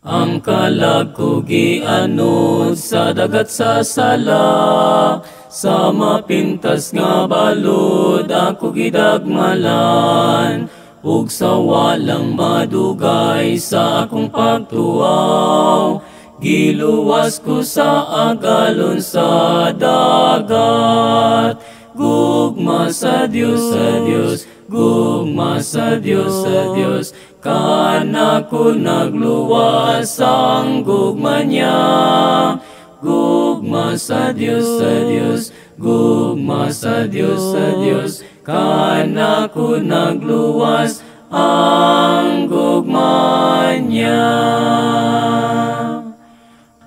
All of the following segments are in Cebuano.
Ang kalag ko gianod sa dagat sa sala, sa mapintas nga balod ako gidagmalan, ug sa walang madugay sa akong pagtuaw, giluwas ko sa agalon sa dagat. Gugma sa Dios, sa Dios, gugma sa Dios, sa Dios, kanako nagluwas ang gugma niya. Gugma sa Dios, sa Dios, gugma sa Dios, sa Dios, kanako nagluwas ang gugma niya.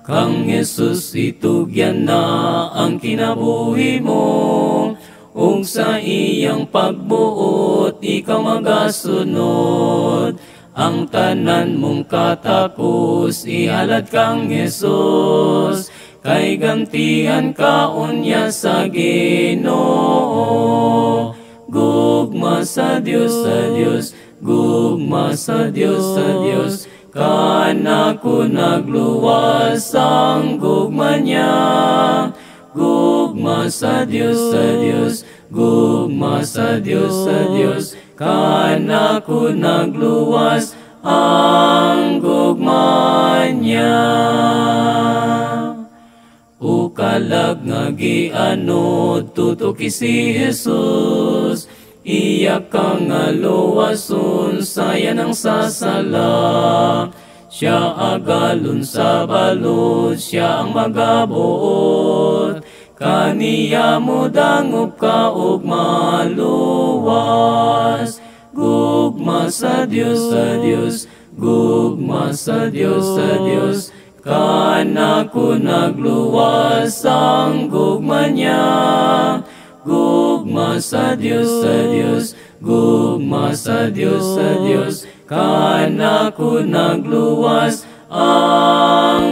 Kang Jesus itugyan na ang kinabuhi mo, ug sa iyang pagbuot ikaw magasunod. Ang tanan mong katakos ihalad kang Jesus, kay gantihan ka unya sa Ginoo. Gugma sa Dios, sa Dios, gugma sa Dios, sa Dios, kanako nagluwas ang gugma niya. Gugma sa Dios, sa Dios, gugma sa Dios, sa Dios, kanako nagluwas ang gugma niya. O kalag nga gianod, tutuki si Jesus, iya ka nga luwason sa yanang sasala. Siya agalon sa balod, siya ang magabuot, kaniya mo dangop ka og maluwas. Gugma sa Dios, sa Dios, gugma sa Dios, sa Dios, kanako nagluwas ang gugma niya. Gugma sa Dios, sa Dios, gugma sa Dios, sa Dios, kanako nagluwas ang